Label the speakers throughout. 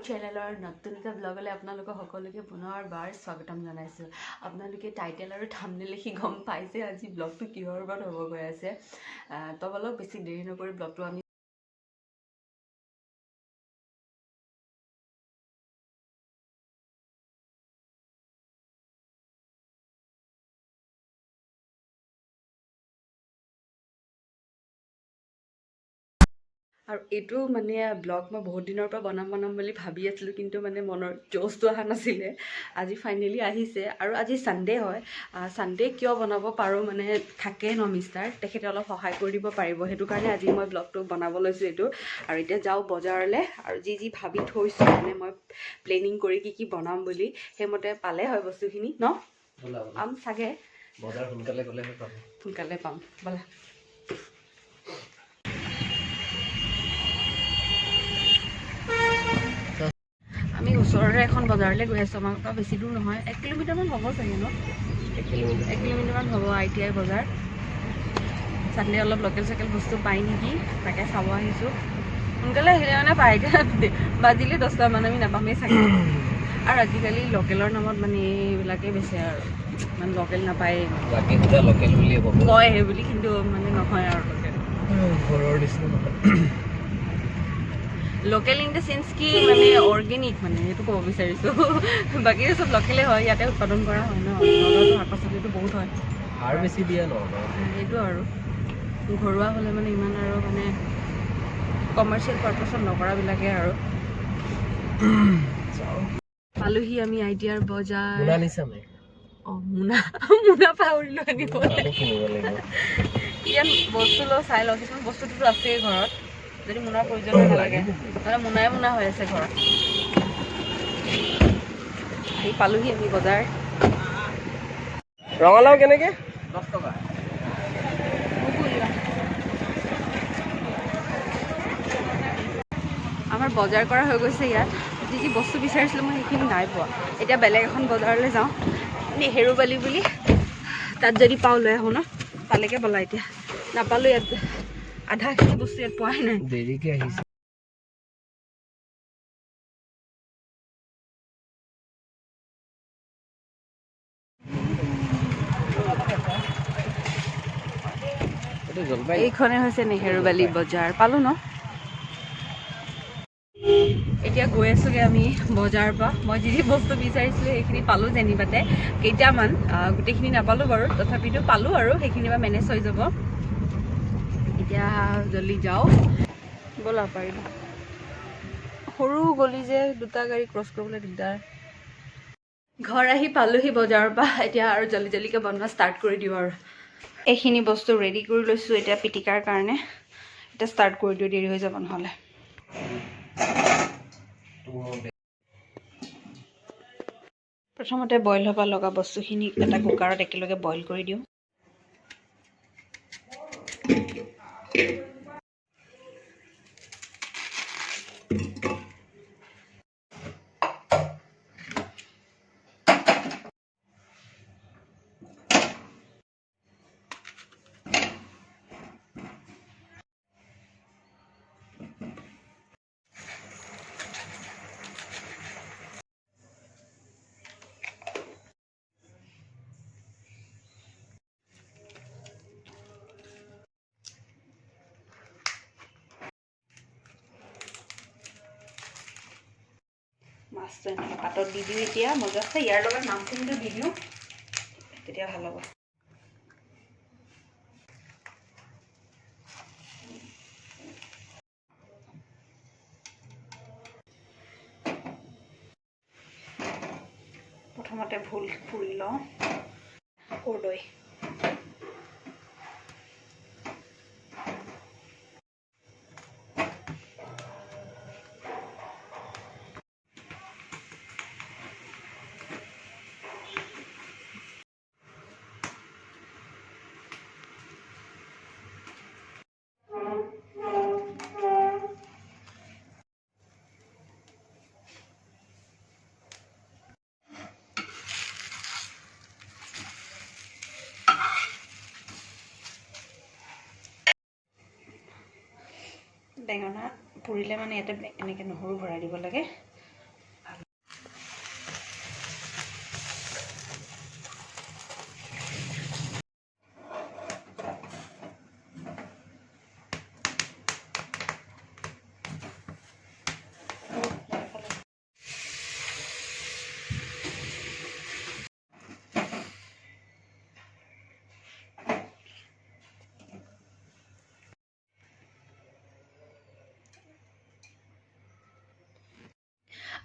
Speaker 1: চেনেলৰ নতুন এটা ব্লগলৈ আপোনালোকক সকলোকে পুনৰবাৰ স্বাগতম জনাইছোঁ। আপোনালোকে টাইটেল আৰু থাম্বনেইল লিখি গম পাইছে আজি ব্লগটো কিহৰ ওপৰত হ'ব গৈ আছে। তো বলক, বেছি দেৰি নকৰি ব্লগটো আমি আৰু এইটো মানে ব্লগ মই বহুত দিনৰ পৰা বনাম বনাম বুলি ভাবি আছিলোঁ, কিন্তু মানে মনৰ জ'চটো অহা নাছিলে। আজি ফাইনেলি আহিছে আৰু আজি ছানডে হয়। ছানডে কিয় বনাব পাৰোঁ মানে থাকে ন মিষ্টাৰ, তেখেতে অলপ সহায় কৰি দিব পাৰিব, সেইটো কাৰণে আজি মই ব্লগটো বনাব লৈছোঁ এইটো। আৰু এতিয়া যাওঁ বজাৰলৈ আৰু যি যি ভাবি থৈছোঁ মানে মই প্লেনিং কৰি কি কি বনাম বুলি, সেইমতে পালে হয় বস্তুখিনি ন। পাম চাগে,
Speaker 2: বজাৰ সোনকালে গ'লেহে পাম,
Speaker 1: সোনকালে পাম। ব'লা। আমি ওচৰৰে এখন বজাৰলৈ গৈ আছোঁ, আমাৰ পৰা বেছি দূৰ নহয়, 1 কিলোমিটাৰমান হ'ব চাগে ন? 1 কিলোমিটাৰমান হ'ব। আই বজাৰ। চানডে অলপ লোকেল চোকেল বস্তু পায় নেকি তাকে চাব আহিছোঁ। সোনকালে আহিলে মানে পায়, এতিয়া বাজিলে 10টামান, আমি নাপামেই চাগে। আৰু আজিকালি লোকেলৰ নামত মানে এইবিলাকেই বেচে আৰু মানে লোকেল নাপায়েই।
Speaker 2: লোকেল বুলিয়ে
Speaker 1: কয় সেই বুলি, কিন্তু মানে নহয় আৰু লোকেল।
Speaker 2: ঘৰৰ নিচিনা নহয়।
Speaker 1: লোকেল ইন the sense কি মানে অৰ্গেনিক, মানে সেইটো ক'ব বিচাৰিছোঁ। বাকী চব লোকেলে হয়, ইয়াতে উৎপাদন কৰা হয় ন। নগাঁৱতো শাক পাচলিটো বহুত হয়।
Speaker 2: সাৰ বেছি দিয়া নগাঁৱত।
Speaker 1: সেইটো আৰু ঘৰুৱা হ'লে মানে ইমান আৰু মানে কমাৰ্চিয়েল পাৰ্পাছত নকৰাবিলাকে আৰু। পালোহি আমি I T আৰ বজাৰ।
Speaker 2: মোনা আনিছা নাই?
Speaker 1: অঁ, মোনা মোনা পাহৰিলোঁ আনিব। ইয়াত বস্তু লওঁ, চাই লওঁ। কিছুমান বস্তুটোতো আছেই ঘৰত, যদি মোনাৰ প্ৰয়োজন নালাগে, নহ'লে মোনাই মোনা হৈ আছে ঘৰত। আহি পালোহি আমি বজাৰ।
Speaker 2: ৰঙালাও কেনেকে? 10 টকা।
Speaker 1: আমাৰ বজাৰ কৰা হৈ গৈছে। ইয়াত যি যি বস্তু বিচাৰিছিলোঁ মই সেইখিনি নাই পোৱা। এতিয়া বেলেগ এখন বজাৰলৈ যাওঁ, নেহেৰুবালি বুলি, তাত যদি পাওঁ লৈ আহোঁ ন। তালৈকে ব'লা। এতিয়া নাপালোঁ ইয়াত, আধাখিনি বস্তু ইয়াত পোৱাই নাই।
Speaker 2: দেৰিকে আহিছে।
Speaker 1: এইখনে হৈছে নেহেৰুবালি বজাৰ, পালোঁ ন। এতিয়া গৈ আছোগৈ আমি বজাৰৰ পৰা। মই যি যি বস্তু বিচাৰিছিলোঁ সেইখিনি পালোঁ যেনিবাতে, কেইটামান, গোটেইখিনি নাপালোঁ বাৰু, তথাপিতো পালোঁ আৰু সেইখিনি বা মেনেজ হৈ যাব। এতিয়া জল্দি যাওঁ ব'লা, পাৰিবা। সৰু গলি যে, দুটা গাড়ী ক্ৰছ কৰিবলৈ দিগদাৰ। ঘৰ আহি পালোহি বজাৰৰ পৰা। এতিয়া আৰু জল্দি জল্দিকৈ বনোৱা ষ্টাৰ্ট কৰি দিওঁ আৰু এইখিনি বস্তু ৰেডি কৰি লৈছোঁ এতিয়া পিটিকাৰ কাৰণে। এতিয়া ষ্টাৰ্ট কৰি দিওঁ, দেৰি হৈ যাব নহ'লে। প্ৰথমতে বইল হ'ব লগা বস্তুখিনি এটা কুকাৰত একেলগে বইল কৰি দিওঁ। মাছটো এনেকৈ পাতত দি দিওঁ এতিয়া, মজাছে। ইয়াৰ লগত মাংসখিনিটো দি দিওঁ, তেতিয়া ভাল হ'ব। প্ৰথমতে ভোল পুৰি লওঁ। কৰ্দৈ। বেঙেনা পুৰিলে মানে ইয়াতে এনেকৈ নহৰু ভৰাই দিব লাগে।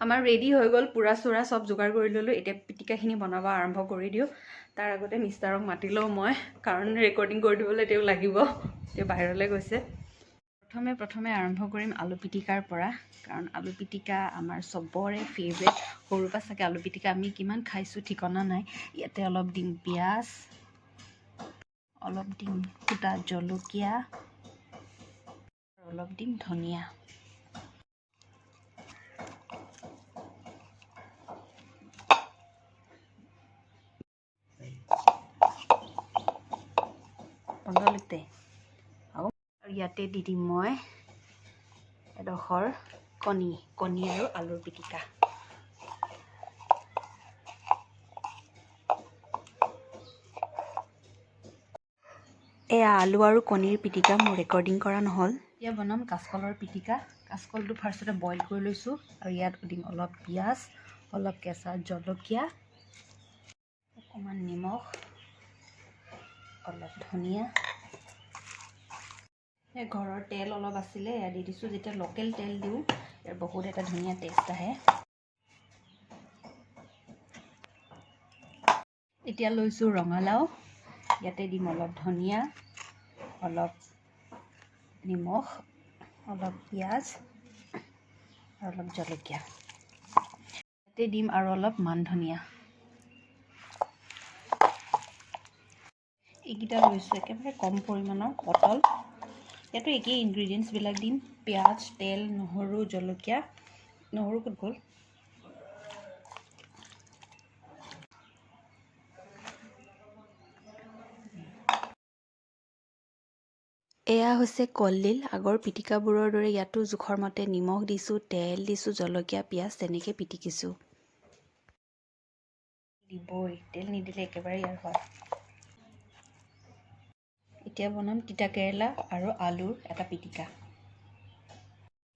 Speaker 1: আমাৰ ৰেডি হৈ গ'ল, পুৰা চোৰা চব যোগাৰ কৰি ল'লোঁ। এতিয়া পিটিকাখিনি বনাব আৰম্ভ কৰি দিওঁ। তাৰ আগতে মিষ্টাৰক মাতি লওঁ মই, কাৰণ ৰেকৰ্ডিং কৰি দিবলৈ তেওঁ লাগিব, তেওঁ বাহিৰলৈ গৈছে। প্ৰথমে প্ৰথমে আৰম্ভ কৰিম আলু পিটিকাৰ পৰা, কাৰণ আলু পিটিকা আমাৰ চবৰে ফেভৰেট। সৰুৰ পৰা চাগে আলু পিটিকা আমি কিমান খাইছোঁ ঠিকনা নাই। ইয়াতে অলপ দিম পিঁয়াজ, অলপ দিম ফুটা জলকীয়া, অলপ দিম ধনিয়া। আৰু ইয়াতে দি দিম মই এডোখৰ কণী, কণী আৰু আলুৰ পিটিকা। এয়া আলু আৰু কণীৰ পিটিকা, মোৰ ৰেকৰ্ডিং কৰা নহ'ল। এতিয়া বনাম কাচকলৰ পিটিকা। কাচকলটো ফাৰ্ষ্টতে বইল কৰি লৈছোঁ আৰু ইয়াত দিম অলপ পিঁয়াজ, অলপ কেঁচা জলকীয়া, অকণমান নিমখ, অলপ ধনিয়া। ঘৰৰ তেল অলপ আছিলে এয়া দি দিছোঁ। যেতিয়া লোকেল তেল দিওঁ ইয়াৰ বহুত এটা ধুনীয়া টেষ্ট আহে। এতিয়া লৈছোঁ ৰঙালাও, ইয়াতে দিম অলপ ধনিয়া, অলপ নিমখ, অলপ পিঁয়াজ আৰু অলপ জলকীয়া। ইয়াতে দিম আৰু অলপ মান ধনিয়া। এইকেইটা লৈছোঁ একেবাৰে কম পৰিমাণৰ পটল। ইয়াতো একেই ইনগ্ৰিডিয়েণ্টছবিলাক দিম, পিঁয়াজ, তেল, নহৰু, জলকীয়া। নহৰু ক'ত গ'ল? এয়া হৈছে কলডিল। আগৰ পিটিকাবোৰৰ দৰে ইয়াতো জোখৰ মতে নিমখ দিছোঁ, তেল দিছোঁ, জলকীয়া, পিঁয়াজ তেনেকৈ পিটিকিছোঁ। দিবই, তেল নিদিলে একেবাৰে ইয়াৰ হয়। এতিয়া বনাম তিতা কেৰেলা আৰু আলুৰ এটা পিটিকা।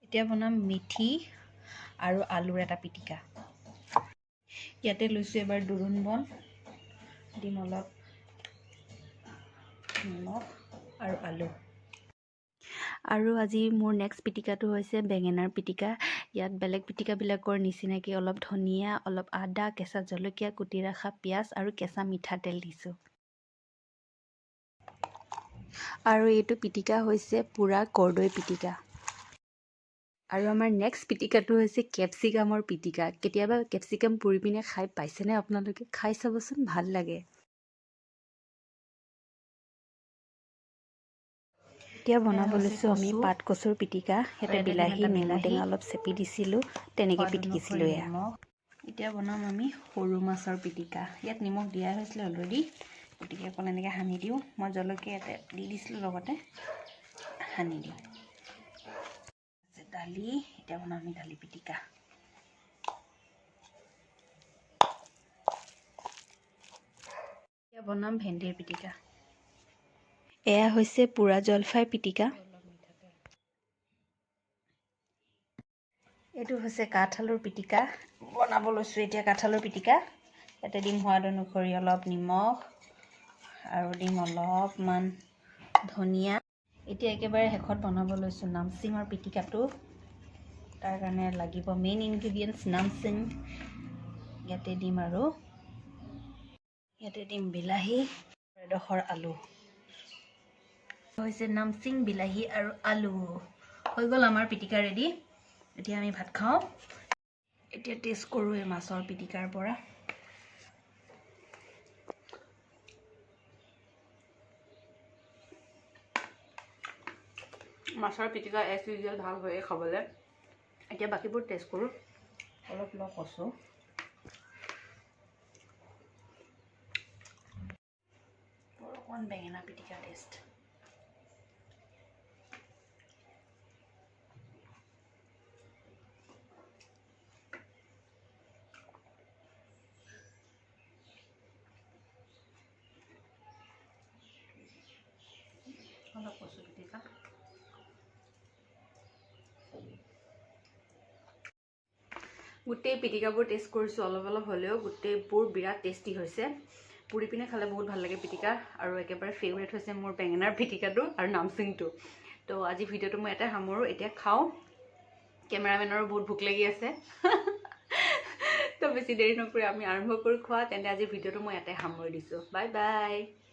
Speaker 1: এতিয়া বনাম মেথি আৰু আলুৰ এটা পিটিকা। ইয়াতে লৈছোঁ এবাৰ দোৰোণ বন, দিম অলপ নিমখ আৰু আলু। আৰু আজি মোৰ নেক্সট পিটিকাটো হৈছে বেঙেনাৰ পিটিকা। ইয়াত বেলেগ পিটিকাবিলাকৰ নিচিনাকৈ অলপ ধনিয়া, অলপ আদা, কেঁচা জলকীয়া, কুটি ৰখা পিঁয়াজ আৰু কেঁচা মিঠাতেল দিছোঁ। আৰু এইটো পিটিকা হৈছে পূৰা কৰ্দৈ পিটিকা। আৰু আমাৰ নেক্সট পিটিকাটো হৈছে কেপচিকামৰ পিটিকা। কেতিয়াবা কেপচিকাম পুৰি পিনে খাই পাইছেনে আপোনালোকে? খাই চাবচোন, ভাল লাগে। এতিয়া বনাব লৈছোঁ আমি পাত কচুৰ পিটিকা। ইয়াতে বিলাহী, নেমু টেঙা অলপ চেপি দিছিলোঁ, তেনেকৈ পিটিকিছিলোঁ এয়া। এতিয়া বনাম আমি সৰু মাছৰ পিটিকা। ইয়াত নিমখ দিয়া হৈছিলে অলৰেডি, গতিকে অকল এনেকৈ সানি দিওঁ। মই জলকীয়া ইয়াতে দি দিছিলোঁ, লগতে সানি দিওঁ। দালি, এতিয়া বনাম আমি দালি পিটিকা। এতিয়া বনাম ভেন্দিৰ পিটিকা। এয়া হৈছে পোৰা জলফাই পিটিকা। এইটো হৈছে কাঠআলুৰ পিটিকা। বনাব লৈছোঁ এতিয়া কাঠআলুৰ পিটিকা। ইয়াতে দিম সোৱাদ অনুসৰি অলপ নিমখ আৰু দিম অলপমান ধনিয়া। এতিয়া একেবাৰে শেষত বনাব লৈছোঁ নামচিঙৰ পিটিকাটো। তাৰ কাৰণে লাগিব মেইন ইনগ্ৰিডিয়েণ্টছ নামচিং। ইয়াতে দিম আৰু ইয়াতে দিম বিলাহী, এডোখৰ আলু। হৈছে নামচিং, বিলাহী আৰু আলু। হৈ গ'ল আমাৰ পিটিকা ৰেডি। এতিয়া আমি ভাত খাওঁ। এতিয়া টেষ্ট কৰোঁ এই মাছৰ পিটিকাৰ পৰা। মাছৰ পিটিকা এজ ইউজুৱেল ভাল হয়ে খাবলৈ। এতিয়া বাকীবোৰ টেষ্ট কৰোঁ। অলপ লওঁ কচু। অকণমান বেঙেনা পিটিকা টেষ্ট। অলপ কচু পিটিকা। গোটেই পিটিকাবোৰ টেষ্ট কৰিছোঁ অলপ অলপ হ'লেও, গোটেইবোৰ বিৰাট টেষ্টি হৈছে। পুৰি পিনে খালে বহুত ভাল লাগে পিটিকা। আৰু একেবাৰে ফেভৰেট হৈছে মোৰ বেঙেনাৰ পিটিকাটো আৰু নামচিংটো। তো আজি ভিডিঅ'টো মই ইয়াতে সামৰোঁ। এতিয়া খাওঁ, কেমেৰামেনৰো বহুত ভোক লাগি আছে। বেছি দেৰি নকৰি আমি আৰম্ভ কৰি খোৱা। তেন্তে আজিৰ ভিডিঅ'টো মই ইয়াতে সামৰি দিছোঁ। Bye bye.